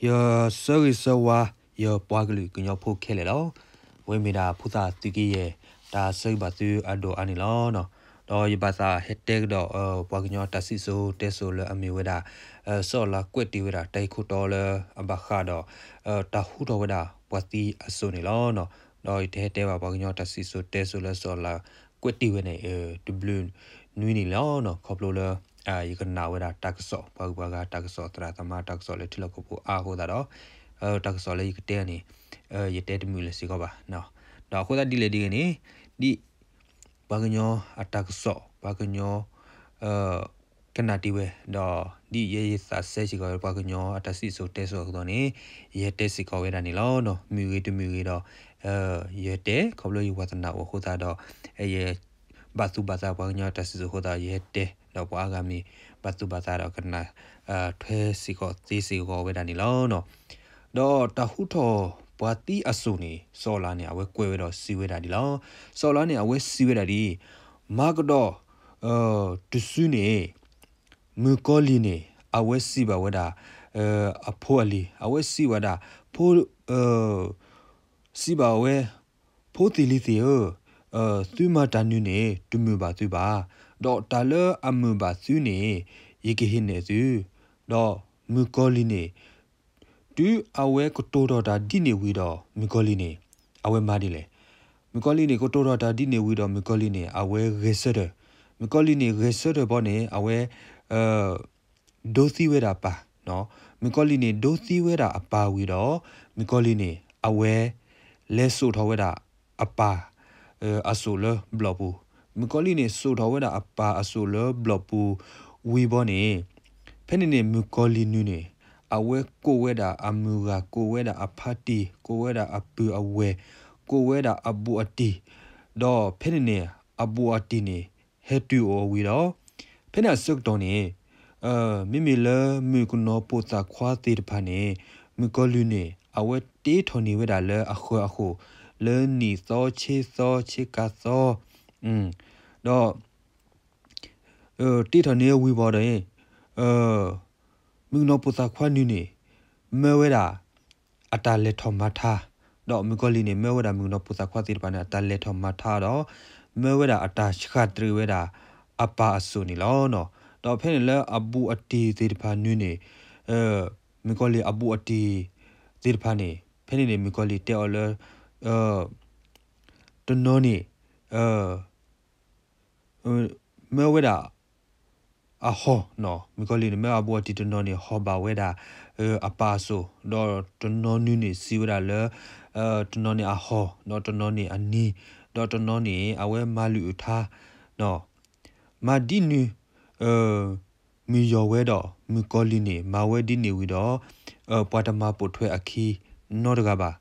ယဆၢဂ့ၤဆၢဝါ ယပှၤကလုာ်ကညီဖိခဲလၢာ်လီၤ. အဝဲမ့ၢ်ဒၣ်ဖိသၣ်သုးက့ယဲၢ် တၢ်ဆၢဂ့ၤဘၣ်သုအဒိၣ်အါန့ၣ်လီၤ. ဒီးယဘၣ်သးဟဲတဲကဒီး ပှၤကညီတၢ်စံၣ်စိၤတဲစိၤလၢအမ့ၢ်ဝဲဒၣ် စီၤအၤလးကွဲးတ့ၢ်ဝဲဒၣ်တၢ်ဂ့ၢ်ခိၣ်တီလၢအဘၣ်ဃးဒီး တၢ်ဟူထီၣ်ဝဲဒၣ်ပှၤသံအစိၣ်န့ၣ်လီၤ. ဒီးယတဟဲတဲဘၣ်ပှၤကညီတၢ်စံၣ်စိၤတဲစိၤလၢစီၤအၤလးကွဲးတ့ၢ်ဝဲန့ၣ် တဘျုးနွံန့ၣ်လီၤ. ခီဖျိလၢ ယကနၣ်ဝဲဒၣ်တၢ်ကစီၣ် ပှၤဂုၤပှၤဂၤတၢ်ကစီၣ် သရၣ်သမါတၢ်ကစီၣ်လၢထံလီၢ်ကီၢ်ပူၤအါအဃိသတးဒီး တၢ်ကစီၣ်လၢယကတဲန့ၣ် ယတဲတမုာ်လၢၤစ့ၢ်ကီးဘၣ်. ဒီးအဃိသတးဒ်လဲၣ်ဒ်ဂ့ၤန့ၣ် ဒ်ပှၤကညီအတၢ်ကစီၣ် ပှၤကညီ ကနၣ်တ့ၢ်ဝဲ ဒီးဒ်ယဲယသးစဲစ့ၢ်ကီး ပှၤကညီအတၢ်စံၣ်စိၤတဲစိၤအသိးန့ၣ် ယတဲစ့ၢ်ကီးဝဲဒၣ်န့ၣ်လီၤ. မုာ်ဂ့ၤတမုာ်ဂ့ၤဒီး ယတဲ ခီဖျိယဝါသနာအိၣ်အဃိသတးဒီး ယ ဘၣ်သူၣ်ဘၣ်သးပှၤကညီတၢ်စံၣ်စိၤအဃိသတး ယဟဲတဲ ဒီးပှၤအါဂၤမ့ၢ် ဘၣ်သူၣ်ဘၣ်သးဒီးကနၣ် ထွဲစ့ၢ်ကီးသ့စ့ၢ်ကီးဝဲဒၣ်န့ၣ်လီၤ. ဒီးတၢ်ဟူထီၣ်ပှၤသံအစိၣ်န့ၣ် စီၤအၤလးန့ၣ် အဝဲကွဲးဝဲဒီးစံးဝဲဒၣ်ဒ်လီၤ. စီၤအၤလးန့ၣ် အဝဲစံးဝဲဒၣ်ဒ် မၤကဒီး တစုန့ၣ် မုၣ်ကီၤလံၢ်န့ၣ် အဝဲစံးဘၣ်ဝဲဒၣ် အဖိအလံၤ အဝဲစံးဘၣ်ဒၣ် ဖိ စံးဘၣ်ဝဲ ဖိသ့ၣ်လံၤသ့ၣ်ဧၢ, သုမၤတၢ်နုၤန့ၣ် တမုာ်ဘၣ်သုဘၣ်, ဒီးတၢ်လၢအမုာ်ဘၣ်သုန့ၣ် ယကဟ့ၣ်နဲၣ်သု, ဒီးမုၣ်ကီၤလံၢ်န့ၣ် တုၤအဝဲကတိၤထီၣ်တၢ်ဒ်န့ၣ်ဝံၤဒီး မုၣ်ကီၤလံၢ်န့ၣ် အဝဲမၤဒ်လဲၣ်. မုၣ်ကီၤလံၢ်န့ၣ် ကတိၤထီၣ်တၢ်ဒ်န့ၣ်ဝံၤဒီး မုၣ်ကီၤလံၢ်န့ၣ် အဝဲဂဲၤဆၢထၢၣ်, မုၣ်ကီၤလံၢ်န့ၣ် ဂဲၤဆၢထၢၣ်ဘီန့ၣ် အဝဲ ဒိသံဝဲဒၣ်ပၢ်, မုၣ်ကီၤလံၢ်န့ၣ် ဒိသံဝဲဒၣ်အပၢ်ဝံၤဒီး မုၣ်ကီၤလံၢ်န့ၣ် အဝဲ လဲၤစိာ်ထီၣ်ဝဲဒၣ်အပၢ် အစိၣ်လၢဘျီၣ်ပူၤ, မုၣ်ကီၤလံၢ်န့ၣ် စိာ်ထီၣ်ဝဲဒၣ်အပၢ်အစိၣ်လၢဘျီၣ်ပူၤဝံၤဘီန့ၣ်, ဖဲန့ၣ်န့ၣ် မုၣ်ကီၤလံၢ်နုၤန့ၣ် အဝဲကိးဝဲဒၣ်အမုၢ်ဂၤ, ကိးဝဲဒၣ်အဖါတံၢ်, ကိးဝဲဒၣ်အပုၢ်အဝဲၢ်, ကိးဝဲဒၣ်အဘူးအတံၢ်, ဒီးဖဲန့ၣ်န့ၣ် အဘူးအတံၢ်န့ၣ် ဟဲတုၤအိၣ်ဝံၤဒီး ဖဲန့ၣ်အဆၢကတီၢ်န့ၣ် မ့မ့ၢ်လၢမုၣ်ကနီၤပိာ်သၣ်ခွါသ့ၣ်တဖၣ်န့ၣ် မုၣ်ကီၤလံၢ်န့ၣ် အဝဲတ့ထီၣ်န့ၢ်ဝဲဒၣ်လၢအဃၢၤအဃိာ် လၢနံၣ်သီဆ့သီဆ့ကၤသီ, ဒီး တ့ထီၣ်န့ၢ်ဝံၤဘီဒီး မုၣ်ကနီၤပိာ်သၣ်ခွါနုၤန့ၣ် မၢဝဲဒၣ် အတၢ်လဲၤထီၣ်မၤထါ, ဒီးမုၣ်ကီၤလံၢ်န့ၣ် မၢဝဲဒၣ်မုၣ်ကနီၤပိာ်သၣ်ခွါသ့ၣ်တဖၣ်န့ၣ် အတၢ်လဲၤထီၣ်မၤထါဒီး မၢဝဲဒၣ်အတၢ်ဆှၣ်တရံးဝဲဒၣ် အပၢ်အစိၣ်န့ၣ်လီၤ. ဒီးဖဲန့ၣ်လၢအဘူးအတံၢ်သ့ၣ်တဖၣ်နုၤန့ၣ် မုၣ်ကီၤလံၢ်အဘူးအတံၢ်သ့ၣ်တဖၣ်န့ၣ် ဖဲန့ၣ်န့ၣ် မုၣ်ကီၤလံၢ်တဲအီၤလၢ တနီၤန့ၣ် မၢဝဲဒၣ် အဟီၣ်, မုၣ်ကီၤလံၢ်န့ၣ် မၢအဘူးအတံၢ်တနီၤန့ၣ် ဟီၣ်ဘၣ်ဝဲဒၣ် အပၢ်အစိၣ်, ဒီးတနီၤနုၤန့ၣ် စံးဝဲဒၣ်လၢ တနီၤန့ၣ်အဟီၣ်, ဒီးတနီၤန့ၣ်အနံၤ, ဒီးတနီၤန့ၣ် အဝဲမၤလုၢ်အုးထါ မၤဒ်နုၤ မုၢ်ယီၢ်ဝဲဒီး မုၣ်ကီၤလံၢ်န့ၣ် မၤဝဲဒ်န့ၣ်ဝံၤဒီး ပှၤတမၤပိာ်ထွဲအခံနီတဂၤဘၣ်.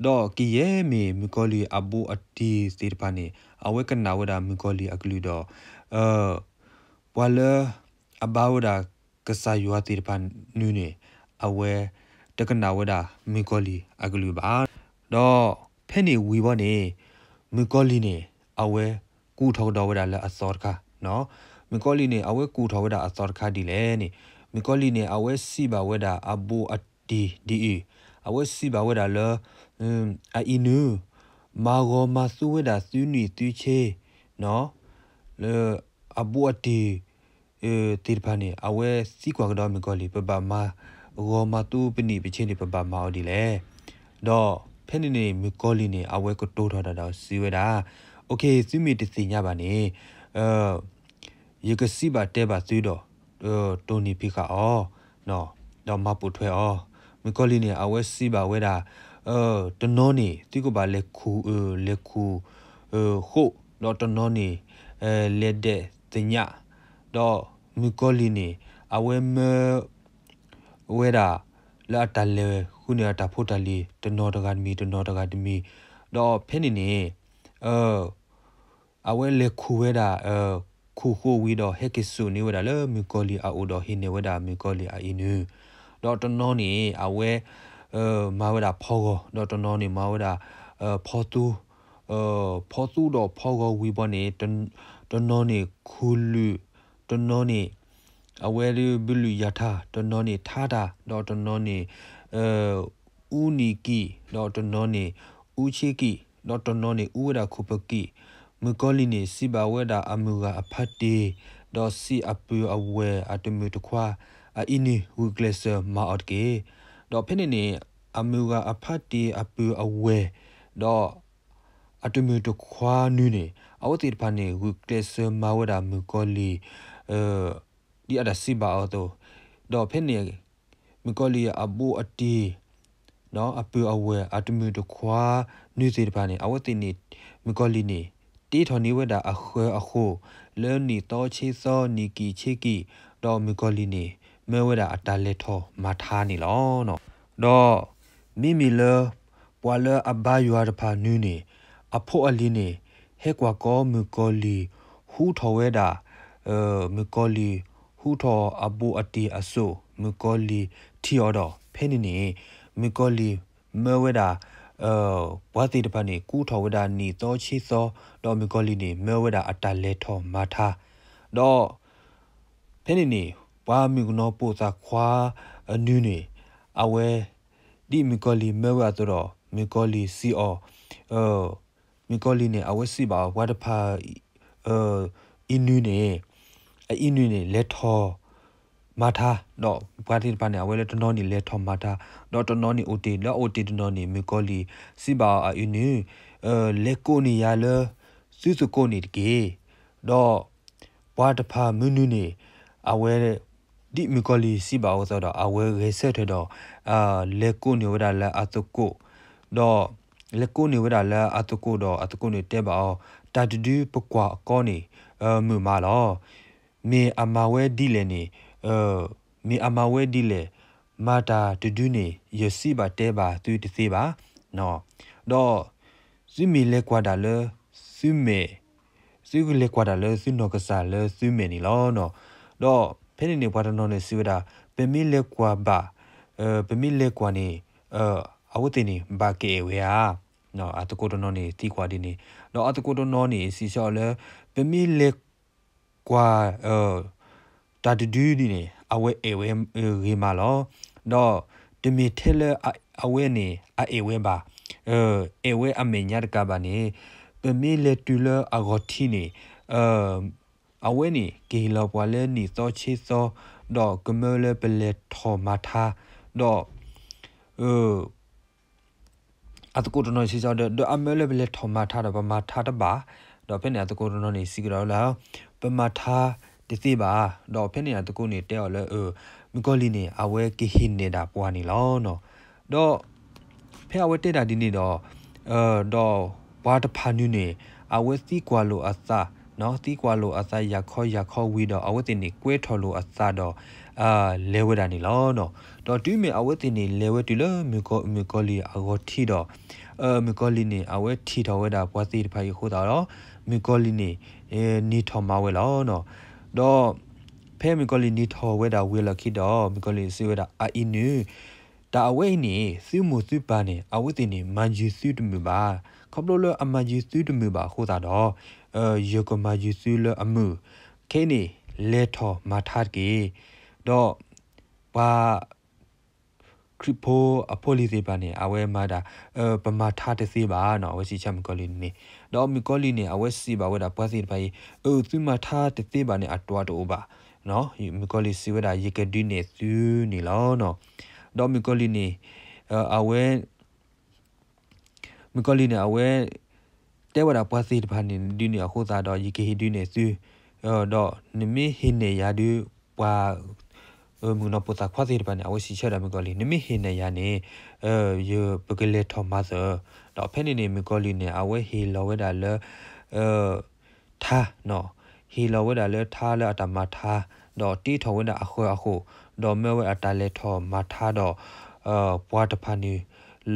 ဒီးကယဲၢ်မ့ၢ်မုၣ်ကီၤလံၢ်အဘူးအတံၢ်သ့ၣ်တဖၣ်န့ၣ် အဝဲကနၣ်ဝဲဒၣ်မုၣ်ကီၤလံၢ်အကလုၢ်ဒီး ပှၤလၢအဘါဝဲဒၣ်ကစၢ်ယွၤသ့ၣ်တဖၣ်နုၤန့ၣ် အဝဲတကနၣ်ဝဲဒၣ်မုၣ်ကီၤလံၢ်အကလုၢ်ဘၣ်. ဒီးဖဲန့ၣ်ဝံၤဘီန့ၣ် မုၣ်ကီၤလံၢ်န့ၣ် အဝဲကူၣ်ထီၣ်ကဒီးဝဲဒၣ်လၢအသီတခါ, မုၣ်ကီၤလံၢ်န့ၣ် အဝဲကူၣ်ထီၣ်ဝဲဒၣ်အသီတခါဒ်လဲၣ်န့ၣ် မုၣ်ကီၤလံၢ်န့ၣ် အဝဲစံးဘၣ်ဝဲဒၣ်အဘူးအတံၢ်ဒ်အံၤ, အဝဲစံးဘၣ်ဝဲဒၣ်လၢ အအံၤနုၤ မၤဂီၤမၤသူဝဲဒၣ်သုနံၣ်သုဆ့ လၢအဘူးအတံၢ်သ့ၣ်တဖၣ်န့ၣ် အဝဲသံကွၢ်ကဒီးမုၣ်ကီၤလံၢ် ပဘၣ်မၤဂီၤမၤသူပနံၣ်ပဆ့န့ၣ် ပဘၣ်မၤအီၤဒ်လဲၣ်. ဒီးဖဲန့ၣ်န့ၣ် မုၣ်ကီၤလံၢ်န့ၣ် အဝဲကတိၤထီၣ်တၢ်ဒီးစံးဝဲဒၣ်, အိၣ်ခ့ သုမ့ၢ်တသ့ၣ်ညါဘၣ်န့ၣ် ယကစံးဘၣ်တဲဘၣ်သုဒီး တိၢ်နီၣ်ဖံးဃာ်အီၤ, ဒီးမၤပိာ်ထွဲအီၤ. မုၣ်ကီၤလံၢ်န့ၣ် အဝဲစံးဘၣ်ဝဲဒၣ်, တနီၤန့ၣ် သုကဘၣ်လဲၤခူၣ်အၢ လဲၤခူၣ်ဃိၣ်, ဒီးတနီၤန့ၣ် လဲၤဒဲးသညး, ဒီးမုၣ်ကီၤလံၢ်န့ၣ် အဝဲမၢ ဝဲဒၣ် လၢအတၢ်လဲၤဃုန့ၢ်အတၢ်ဖိတၢ်လံၤ တနီၤတဂၤတမံၤ တနီၤတဂၤတမံၤ, ဒီးဖဲန့ၣ်န့ၣ် အဝဲလဲၤခူၣ်ဝဲဒၣ် ခူၣ်ဃိၣ်ဝံၤဒီး ဟဲက့ၤစိာ်န့ၢ်ဝဲဒၣ်လၢမုၣ်ကီၤလံၢ်အအိၣ်ဒီးဟ့ၣ်နဲၣ်ဝဲဒၣ်မုၣ်ကီၤလံၢ်အအံၤနုၤ, ဒီးတနီၤန့ၣ် အဝဲ မၤဝဲဒၣ်ဖီဂီၤ, ဒီးတနီၤန့ၣ်မၤဝဲဒၣ် ဖီသူ, ဖီသူဒီးဖီဂီၤဝံၤဘီန့ၣ် တနီၤန့ၣ်ခူၣ်လုၢ်, တနီၤန့ၣ် အဝဲဒၣ်ဘုလုၢ်ယၤထါ, တနီၤန့ၣ်ထါတၢ်, ဒီးတနီၤန့ၣ် အူနံၤကံၢ်, ဒီးတနီၤန့ၣ် အူဆ့ကံၢ်, ဒီးတနီၤန့ၣ် အူဝဲဒၣ်ခိၣ်ဖၢကံၢ်, မုၣ်ကီၤလံၢ်န့ၣ် စံးဘၣ်ဝဲဒၣ်အမုၢ်ဂၤအဖါတံၢ်, ဒီးစံးအပုၢ်အဝဲၢ်အတမုာ်တခွါ, အအံၤနုၢ်ဂုာ်ကျဲးစၢးမၤအီၤတက့ၢ်. ဒီးဖဲန့ၣ်န့ၣ် အမုၢ်ဂၤအဖါတံၢ်အပုၢ်အဝဲၢ်, ဒီး အတမုာ်တခွါနုၢ်န့ၣ် အဝဲသ့ၣ်တဖၣ်န့ၣ် ဂုာ်ကျဲးစၢးမၤဝဲဒၣ်မုၣ်ကီၤလံၢ် ဒ်အတၢ်စံးဘၣ်အီၤအသိး, ဒီးဖဲန့ၣ် မုၣ်ကီၤလံၢ်အဘူးအတံၢ် အပုၢ်အဝဲၢ်အတမုာ်တခွါနုၢ်သ့ၣ်တဖၣ်န့ၣ် အဝဲသ့ၣ်န့ၣ် မုၣ်ကီၤလံၢ်န့ၣ် တ့ထီၣ်န့ၢ်ဝဲဒၣ်အဃၢၤအဃိၣ် လၢနံၣ်သီဆံသီ နံၣ်ကံၢ်ဆံကံၢ်, ဒီးမုၣ်ကီၤလံၢ်န့ၣ် မၢဝဲဒၣ်အတၢ်လဲၤထီၣ်မၤထါန့ၣ်လီၤ. ဒီး မ့မ့ၢ်လၢ ပှၤလၢအဘါယွၤတဖၣ်နုၢ်န့ၣ် အဖိအလံၤန့ၣ် ဟဲကွၢ်ကီမုၣ်ကီၤလံၢ် ဟူထီၣ်ဝဲဒၣ် မုၣ်ကီၤလံၢ် ဟူထီၣ်အဘူးအတံၢ်အစိၣ် မုၣ်ကီၤလံၢ်ထံၣ်အီၤဒီး ဖဲန့ၣ်န့ၣ် မုၣ်ကီၤလံၢ်မၢဝဲဒၣ် ပှၤသ့ၣ်တဖၣ်န့ၣ် ကူထီၣ်ဝဲဒၣ်နံၣ်သီဆံသီ ဒီးမုၣ်ကီၤလံၢ်န့ၣ် မၢဝဲဒၣ်အတၢ်လဲၤထီၣ်မၤထါ ဒီး ဖဲန့ၣ်န့ၣ် ပှၤမုၣ်ကနီၤပိာ်သၣ်ခွါအနုၢ်န့ၣ် အဝဲ ဒ်မုၣ်ကီၤလံၢ်မၢဝဲအသိးဒီး မုၣ်ကီၤလံၢ်စံးအီၤ, မုၣ်ကီၤလံၢ်န့ၣ် အဝဲစံးဘၣ်အီၤ ပှၤတဖၣ် အံၤနုၢ်န့ၣ် အအံၤနုၢ်န့ၣ် လဲၤထီၣ်မၤထါ, ဒီးပှၤသ့ၣ်တဖၣ်န့ၣ် အဝဲလၢတနီၤန့ၣ်လဲၤထီၣ်မၤထါ, ဒီးတနီၤန့ၣ်အိၣ်တ့ၢ်, လၢအအိၣ်တ့ၢ်တနီၤန့ၣ် မုၣ်ကီၤလံၢ်စံးဘၣ်အီၤ အအံၤနုၢ် လဲၤကိးန့ၢ်ယၤလၢ သုသကိးန့ၣ်တက့ၢ်. ဒီး ပှၤတဖၣ်မုၢ်နုၢ်န့ၣ် အဝဲ ဒ်မုၣ်ကီၤလံၢ်စံးဘၣ်အီၤအသိးဒီး အဝဲဂဲၤဆၢထၢၣ်ဒီး လဲၤကိးန့ၢ်ဝဲဒၣ်လၢအသကိး, ဒီး လဲၤကိးန့ၢ်ဝဲဒၣ်လၢအသကိးဒီး အသကိးန့ၣ်တဲဘၣ်အီၤ, တၢ်တဒုပကွၢ်အကီန့ၣ် မုာ်မးလီၤ. မ့ၢ်အမၤဝဲဒ်လဲၣ်န့ၣ် မ့ၢ်အမၤဝဲဒ်လဲၣ်, မၤတၢ်တဒုန့ၣ် ယစံးဘၣ်တဲဘၣ်သုတသ့ဘၣ်. ဒီး သုမ့ၢ်လဲၤကွၢ်ဒၣ်လၢသုမဲာ်, သုကလဲၤကွၢ်ဒၣ်လၢသုနီၢ်ကစၢ်လၢသုမဲာ်န့ၣ်လီၤ. ဒီးဖဲန့ၣ်န့ၣ် ပှၤတနီၤန့ၣ်စံးဝဲဒၣ် ပမ့ၢ်လဲၤကွၢ်ဘၣ်, ပမ့ၢ်လဲၤကွၢ်န့ၣ် အဝဲသ့ၣ်န့ၣ် ဘၣ်ကအဲၣ်ဝဲဧါ. အသကိးတနီၤန့ၣ်သံကွၢ်ဒ်န့ၣ်, ဒီးအသကိးတနီၤန့ၣ် စံးဆၢအီၤလၢ ပမ့ၢ်လဲၤ ကွၢ် တၢ်တဒုဒ်န့ၣ် အဝဲအဲၣ်ဝဲဂ့ၤမးလီၤ. ဒီးတမ့ၢ်ထဲလၢအဝဲန့ၣ် အအဲၣ်ဝဲဘၣ်, အဲၣ်ဝဲအမဲာ်ညါတကးဘၣ်န့ၣ် ပမ့ၢ်လဲၤတုၤလၢအဂီၢ်ထံးန့ၣ် အဝဲန့ၣ် ကဟ့ၣ်လီၤပှၤလၢနံၣ်သီဆံသီ ဒီးကမၢလၢပလဲၤထီၣ်မၤထါ, ဒီး အသကိးတနီၤစံးဆၢဒီး ဒီးအမၢလၢပလဲၤထီၣ်မၤထါဒီး ပမၤထါတဘၣ်, ဒီးဖဲန့ၣ်အသကိးတနီၤန့ၣ် စံးကဒီးလၢ ပမၤထါတသ့ဘၣ်, ဒီးဖဲန့ၣ်အသကိးန့ၣ်တဲအီၤလၢ မုၣ်ကီၤလံၢ်န့ၣ် အဝဲကဟ့ၣ်နဲၣ်ဒၣ်ပှၤန့ၣ်လီၤ. ဒီး ဖဲအဝဲတဲဒၣ်ဒ်န့ၣ်ဒီး ဒီးပှၤတဖၣ်နုၢ်န့ၣ် အဝဲသံကွၢ်လိာ်အသး, သံကွၢ်လိာ်အသးယၤခီယၤခီဝံၤဒီး အဝဲသ့ၣ်န့ၣ် ကွဲထီၣ်လိာ်အသးဒီး လဲၤဝဲဒၣ်န့ၣ်လီၤ. ဒီးတုၤမ့ၢ်အဝဲသ့ၣ်န့ၣ် လဲၤဝဲတုၤလၢမုၣ်ကီၤလံၢ်အဂီၢ်ထံးဒီး မုၣ်ကီၤလံၢ်န့ၣ် အဝဲထံၣ်ထီၣ်ဝဲဒၣ်ပှၤသ့ၣ်တဖၣ်အံၤအဃိသတးဒီး မုၣ်ကီၤလံၢ်န့ၣ် နံၤထီၣ်မၤဝဲလီၤ. ဒီး ဖဲမုၣ်ကီၤလံၢ်နံၤထီၣ်ဝဲဒၣ်ဝံၤအလီၢ်ခံဒီး မုၣ်ကီၤလံၢ်စံးဝဲဒၣ် အအံၤနုၢ် တၢ်အဝဲအံၤန့ၣ် သုမိၢ်သုပၢ်န့ၣ် အဝဲသ့ၣ်န့ၣ် မၤယုၤသုတမုာ်ဘၣ်. ခီဖျိလၢအမၤယုၤသုတမုာ်ဘၣ်အဃိသတးဒီး ယကမၤယုၤသုလၢအမုာ်, ခဲအံၤန့ၣ် လဲၤထီၣ်မၤထါတက့ၢ်. ဒီး ပှၤ ခရံာ်ဖိအဖိအလံၤသ့ၣ်တဖၣ်န့ၣ် အဝဲမၤဒၣ် ပမၤထါတသ့ဘၣ်နီၤ, အဝဲစံးဆၢမုၣ်ကီၤလံၢ်န့ၣ်, ဒီးမုၣ်ကီၤလံၢ်န့ၣ် အဝဲစံးဘၣ်ဝဲဒၣ်ပှၤသ့ၣ်တဖၣ်အံၤ, အၢ သုမၤထါတသ့ဘၣ်န့ၣ် အတၢ်တအိၣ်ဘၣ်. မုၣ်ကီၤလံၢ်စံးဝဲဒၣ် ယကဒုးနဲၣ်သုန့ၣ်လီၤ. ဒီးမုၣ်ကီၤလံၢ်န့ၣ် အဝဲ မုၣ်ကီၤလံၢ်န့ၣ် အဝဲ တဲဝဲဒၣ်ပှၤသ့ၣ်တဖၣ်န့ၣ် ဒုးနဲၣ်အဃိသတးဒီး ယကဟ့ၣ်ဒုးနဲၣ်သု, ဒီးနမ့ၢ်ဟ့ၣ်နဲၣ်ယၤဒုး ပှၤ မုၣ်ကနီၤပိာ်သၣ်ခွါသ့ၣ်တဖၣ်န့ၣ် အဝဲစံးဆၢဒၣ်မုၣ်ကီၤလံၢ် နမ့ၢ်ဟ့ၣ်နဲၣ်ယၤန့ၣ် ယပကလဲၤထီၣ်မၤသၢၣ်. ဒီးဖဲန့ၣ်န့ၣ် မုၣ်ကီၤလံၢ်န့ၣ် အဝဲဟ့ၣ်လီၤဝဲဒၣ်လၢ ထါ, ဟ့ၣ်လီၤဝဲဒၣ်လၢထါလၢအတၢ်မၤထါ, ဒီးတ့ထီၣ်ဝဲဒၣ်အဃၢၤအဃိၣ်, ဒီးမၢဝဲအတၢ်လဲၤထီၣ်မၤထါဒီး ပှၤတဖၣ်န့ၣ်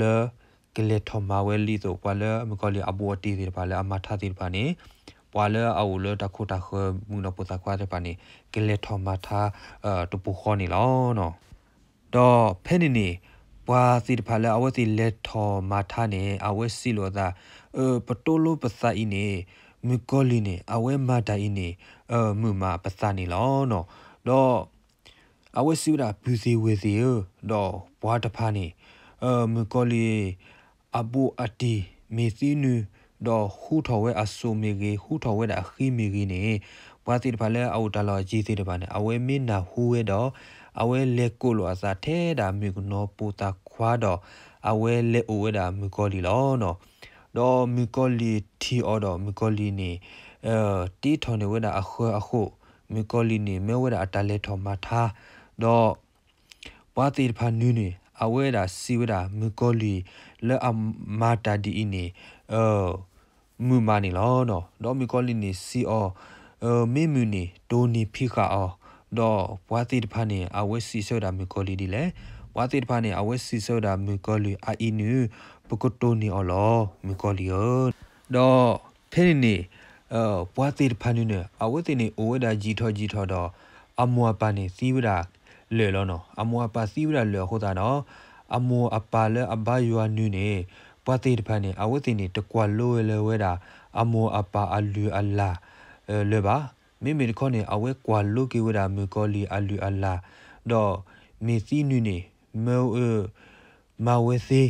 လၢ ကလဲၤထီၣ်မၤဝဲလံအသိး ပှၤလၢမုၣ်ကီၤလံၢ်အဘူးအတံၢ်သ့ၣ်တဖၣ်လၢအမၤထါသ့ၣ်တဖၣ်န့ၣ်, ပှၤလၢအအိၣ်လၢတၢ်ခိတၢ်ဃၢၤမုၣ်ကနီၤပိာ်သၣ်ခွါသ့ၣ်တဖၣ်န့ၣ် ကလဲၤထီၣ်မၤထါ တပူၤဃီန့ၣ်လီၤ. ဒီးဖဲန့ၣ်န့ၣ် ပှၤသ့ၣ်တဖၣ်လၢအဝဲသ့ၣ်လဲၤထီၣ်မၤထါန့ၣ် အဝဲစံးလိာ်အသး, ပတိလိပသးအံၤန့ၣ် မုၣ်ကီၤလံၢ်န့ၣ် အဝဲမၤတၢ်အံၤန့ၣ် မုာ်မးပသးန့ၣ်လီၤ. ဒီး အဝဲစံးဝဲဒၣ် ပုၢ်သ့ၣ်ဝဲၢ်သ့ၣ်ဧၢ, ဒီးပှၤတဖၣ်န့ၣ် မုၣ်ကီၤလံၢ် အဘူးအတံၢ်မ့ၢ်သံနုၤ, ဒီးဟူထီၣ်ဝဲအစိၣ်မ့ၢ်ဂ့ၤ, ဟူထီၣ်ဝဲဒၣ်အဃံမ့ၢ်ဂ့ၤန့ၣ်, ပှၤသ့ၣ်တဖၣ်လၢအအိၣ်တၢ်လီၢ်အယံၤသ့ၣ်တဖၣ်န့ၣ် အဝဲမ့ၢ်နၢ်ဟူဝဲဒီး အဝဲလဲၤကိးလိာ်အသးထဲဒၣ်မုၣ်ကနီၤပိာ်သးခွါဒီး အဝဲလဲၤအိၣ်ဝဲဒၣ်မုၣ်ကီၤလံၢ်လီၤ. ဒီးမုၣ်ကီၤလံၢ်ထံၣ်အီၤဒီး မုၣ်ကီၤလံၢ်န့ၣ် တ့ထီၣ်န့ၢ်ဝဲဒၣ်အဃၢၤအဃိၣ်, မုၣ်ကီၤလံၢ်န့ၣ် မၢဝဲဒၣ်အတၢ်လဲၤထီၣ်မၤထါ, ဒီး ပှၤသ့ၣ်တဖၣ်နုၤန့ၣ် အဝဲဒၣ်စံးဝဲဒၣ် မုၣ်ကီၤလံၢ်လၢအမၤတၢ်ဒ်အံၤန့ၣ် မုာ်မးန့ၣ်လီၤ. ဒီးမုၣ်ကီၤလံၢ်န့ၣ်စံးအီၤ, မ့ၢ်မုာ်န့ၣ် တိၢ်န့ၢ်ဖံးဃာ်အီၤ, ဒီးပှၤသ့ၣ်တဖၣ်န့ၣ် အဝဲစံးဆၢဝဲဒၣ်မုၣ်ကီၤလံၢ်ဒ်လဲၣ်. ပှၤသ့ၣ်တဖၣ်န့ၣ် အဝဲစံးဆၢဝဲဒၣ်မုၣ်ကီၤလံၢ် အအံၤနုၤ ပကတိၢ်န့ၢ်အီၤလီၤ မုၣ်ကီၤလံၢ်ဧၢ. ဒီးဖဲန့ၣ်န့ၣ် ပှၤသ့ၣ်တဖၣ်နုၤန့ၣ် အဝဲသ့ၣ်န့ၣ်အိၣ်ဝဲဒၣ်ယံာ်ထီၣ်ယံာ်ထီၣ်ဒီး အမိၢ်အပၢ်န့ၣ်သံဝဲဒၣ်လၢာ်လီၤနီၤ. အမိၢ်အပၢ်သံဝဲဒၣ်လၢာ်အဃိသတးဒီး အမိၢ်အပၢ်လၢအဘါယွၤနုၤန့ၣ် ပှၤသ့ၣ်တဖၣ်န့ၣ် အဝဲသ့ၣ်န့ၣ် တကွၢ်လိလၢၤဝဲဒၣ် အမိၢ်အပၢ်အလုၢ်အလၢ် လၢၤဘၣ်. မ့မ့ၢ်တခီန့ၣ် အဝဲကွၢ်လိက့ၤဝဲဒၣ်မုၣ်ကီၤလံၢ်အလုၢ်အလၢ်, ဒီးမ့ၢ်သံနုၤန့ၣ် မၢအၢ မၤဝဲသ့, ဒီး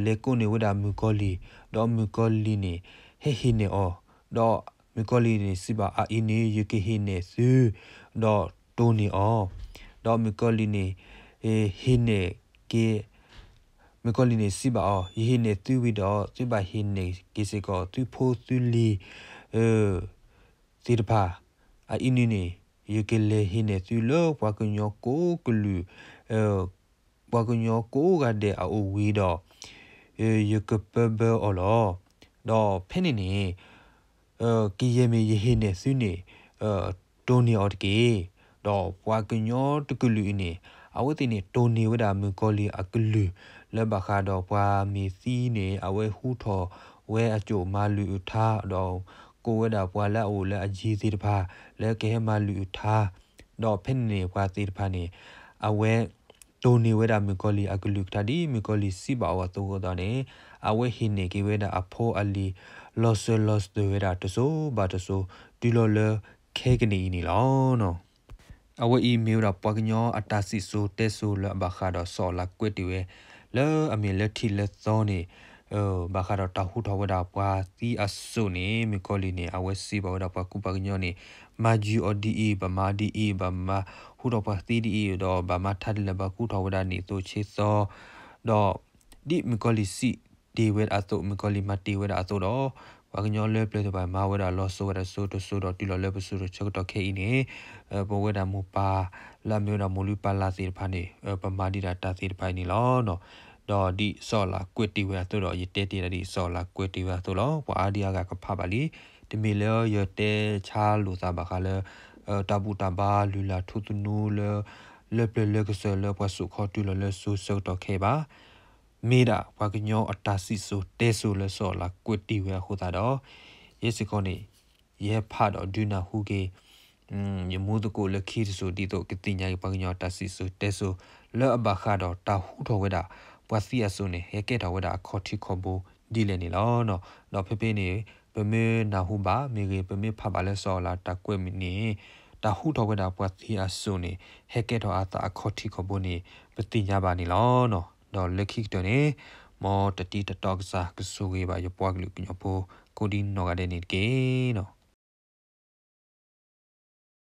လဲၤကိးန့ၢ်ဝဲဒၣ်မုၣ်ကီၤလံၢ်, ဒီးမုၣ်ကီၤလံၢ်န့ၣ် ဟဲဟ့ၣ်နဲၣ်အီၤ, ဒီးမုၣ်ကီၤလံၢ်န့ၣ်စံးဘၣ် အအံၤန့ၣ် ယကဟ့ၣ်နဲၣ်သု, ဒီးတိၢ်န့ၢ်အီၤ. ဒီးမုၣ်ကီၤလံၢ်န့ၣ် ဟ့ၣ်နဲၣ်က့ၤ မုၣ်ကီၤလံၢ်န့ၣ်စံးဘၣ်အီၤ, ယဟ့ၣ်နဲၣ်သုဝံၤဒီး သုဘၣ်ဟ့ၣ်နဲၣ်က့ၤစ့ၢ်ကီး သုဖိသုလံၤ သ့ၣ်တဖၣ်, အအံၤနုၤန့ၣ် ယကလဲၤဟ့ၣ်နဲၣ်သုလၢပှၤကညီကိးကလုာ်, ပှၤကညီကိးဂၤဒဲးအအိၣ်ဝံၤဒီး ယကပၢဘၢအီၤလီၤ. ဒီးဖဲန့ၣ်န့ၣ် ကယဲၢ်မ့ၢ်ယဟ့ၣ်နဲၣ်သုန့ၣ် တိၢ်န့ၢ်အီၤတက့ၢ်. ဒီးပှၤကညီတကလုာ်အံၤန့ၣ် အဝဲသ့ၣ်န့ၣ် တိၢ်န့ၢ်ဝဲဒၣ်မုၣ်ကီၤလံၢ်အကလုၢ် လၢဘၣ်ဃးဒီးပှၤမ့ၢ်သံန့ၣ် အဝဲဟူထီၣ်ဝဲအစိၣ်မၤလုၢ်အုးထါ ဒီးကိးဝဲဒၣ်ပှၤလၢအအိၣ်လၢအယံၤသ့ၣ်တဖၣ် လၢကဟဲမၤလုၢ်အုးထါ, ဒီးဖဲန့ၣ်န့ၣ် ပှၤသ့ၣ်တဖၣ်န့ၣ် အဝဲ တိၢ်န့ၢ်ဝဲဒၣ်မုၣ်ကီၤလံၢ်အကလုၢ်ကထါ ဒ်မုၣ်ကီၤလံၢ်စံးဘၣ်အီၤအသိးအသိးန့ၣ် အဝဲဟ့ၣ်နဲၣ်က့ၤဝဲဒၣ်အဖိအလံၤ လီၤစၢၤလီၤသွဲၣ်ဝဲဒၣ်တစိၤဘၣ်တစိၤ တုၤလီၤလၢခဲကနံၣ်အံၤန့ၣ်လီၤ. အဝဲအံၤမ့ၢ်ဝဲဒၣ်ပှၤကညီအတၢ်စံၣ်စိၤတဲစိၤလၢအဘၣ်ဃးဒီးစီၤအၤလးကွဲးတ့ၢ်ဝဲ လၢအမ့ၢ်လၢထံးလၢသီန့ၣ် ဘၣ်ဃးဒီးတၢ်ဟူထီၣ်ဝဲဒၣ်ပှၤသံအစိၣ်န့ၣ် မုၣ်ကီၤလံၢ်န့ၣ် အဝဲစံးဘၣ်ဝဲဒၣ်ပှၤကူပှၤကညီန့ၣ် မၤယုာ်အီၤဒ်အံၤ, ဘၣ်မၤဒ်အံၤ, ဘၣ်မၤဟူထီၣ်ပှၤသံဒ်အံၤ, ဒီးဘၣ်မၤထါဒ်လဲၣ်, ဘၣ်ကူထီၣ်ဝဲဒၣ်နံၣ်သိဆံသီ, ဒီး ဒ်မုၣ်ကီၤလံၢ်စံးတ့ၢ်ဝဲဒၣ်အသိး, မုၣ်ကီၤလံၢ်မၤတ့ၢ်ဝဲဒၣ်အသိးဒီး ပှၤကညီလၢပျၢၤသ့ၣ်တဖၣ်မၤဝဲဒၣ်လီၤစိၤဝဲဒၣ်တစိၤတစိၤဒီးတုၤလီၤလၢပစိၤတဆၢကတီၢ်ခဲအံၤန့ၣ် ပဝဲဒၣ်မိၢ်ပၢ် လၢအမ့ၢ်ဝဲဒၣ်မိၢ်လုၢ်ပၢ်လၢ်သ့ၣ်တဖၣ်န့ၣ် ပမၤဒံးဒၣ်တၢ်သ့ၣ်တဖၣ်အံၤန့ၣ်လီၤ. ဒီးဒ်စီၤအၤလးကွဲးတ့ၢ်ဝဲအသိးဒီး ယတဲတ့ၢ်ဒၣ်ဒ်စီၤအၤလးကွဲးတ့ၢ်ဝဲအသိးလီၤ. ပှၤအါဒံအါဂၤကဖးဘၣ်လံ. တမ့ၢ်လၢယတဲဆါလိာ်သးဘၣ်ဃးလၢ တၢ်ဘူၣ်တၢ်ဘါလုၢ်လၢ်ထူသနူလၢ လၢပျၢၤလၢကစၢၢ်လၢပှၤစိာ်ခီတုၤလီၤလၢစိၤဆၢကတီၢ်ခဲအံၤဘၣ်. မ့ၢ်ဒၣ်ပှၤကညီအတၢ်စံၣ်စိၤတဲစိၤလၢစီၤအၤလးကွဲးတ့ၢ်ဝဲအဃိသတးဒီး ယဲစ့ၢ်ကီးန့ၣ် ယဟဲဖးဒီးဒုးနၢ်ဟူက့ၤ ယမူသကိးလၢခံတစိၤ ဒ်သိးကသ့ၣ်ညါက့ၤပှၤကညီအတၢ်စံၣ်စိၤတဲစိၤ လၢအဘၣ်ဃးဒီးတၢ်ဟူထီၣ်ဝဲဒၣ် ပှၤသံအစိၣ်န့ၣ် ဟဲကဲထီၣ်ဝဲဒၣ်အခီၣ်ထံးခီၣ်ဘိဒ်လဲၣ်န့ၣ်လီၤ. ဒီးဖဲဖဲန့ၣ် ပမ့ၢ်နၢ်ဟူဘၣ်မ့ၢ်ဂ့ၤ ပမ့ၢ်ဖးဘၣ်လၢစီၤအၤလးတၢ်ကွဲးမ့ၢ်န့ၣ် တၢ်ဟူထီၣ်ဝဲဒၣ်ပှၤသံအစိၣ်န့ၣ် ဟဲကဲထီၣ်အသးအခီၣ်ထံးခီၣ်ဘိန့ၣ် ပသ့ၣ်ညါဘၣ်န့ၣ်လီၤ. ဒီးလၢခံကတၢၢ်န့ၣ် မ်တတံတတီကစၢ်ကဆိၣ်ဂ့ၤဘၣ်ယပှၤကလုာ်ကညီဖိ ကိးဒံနီၢ်ဂၤဒဲးန့ၣ်တက့ၢ်.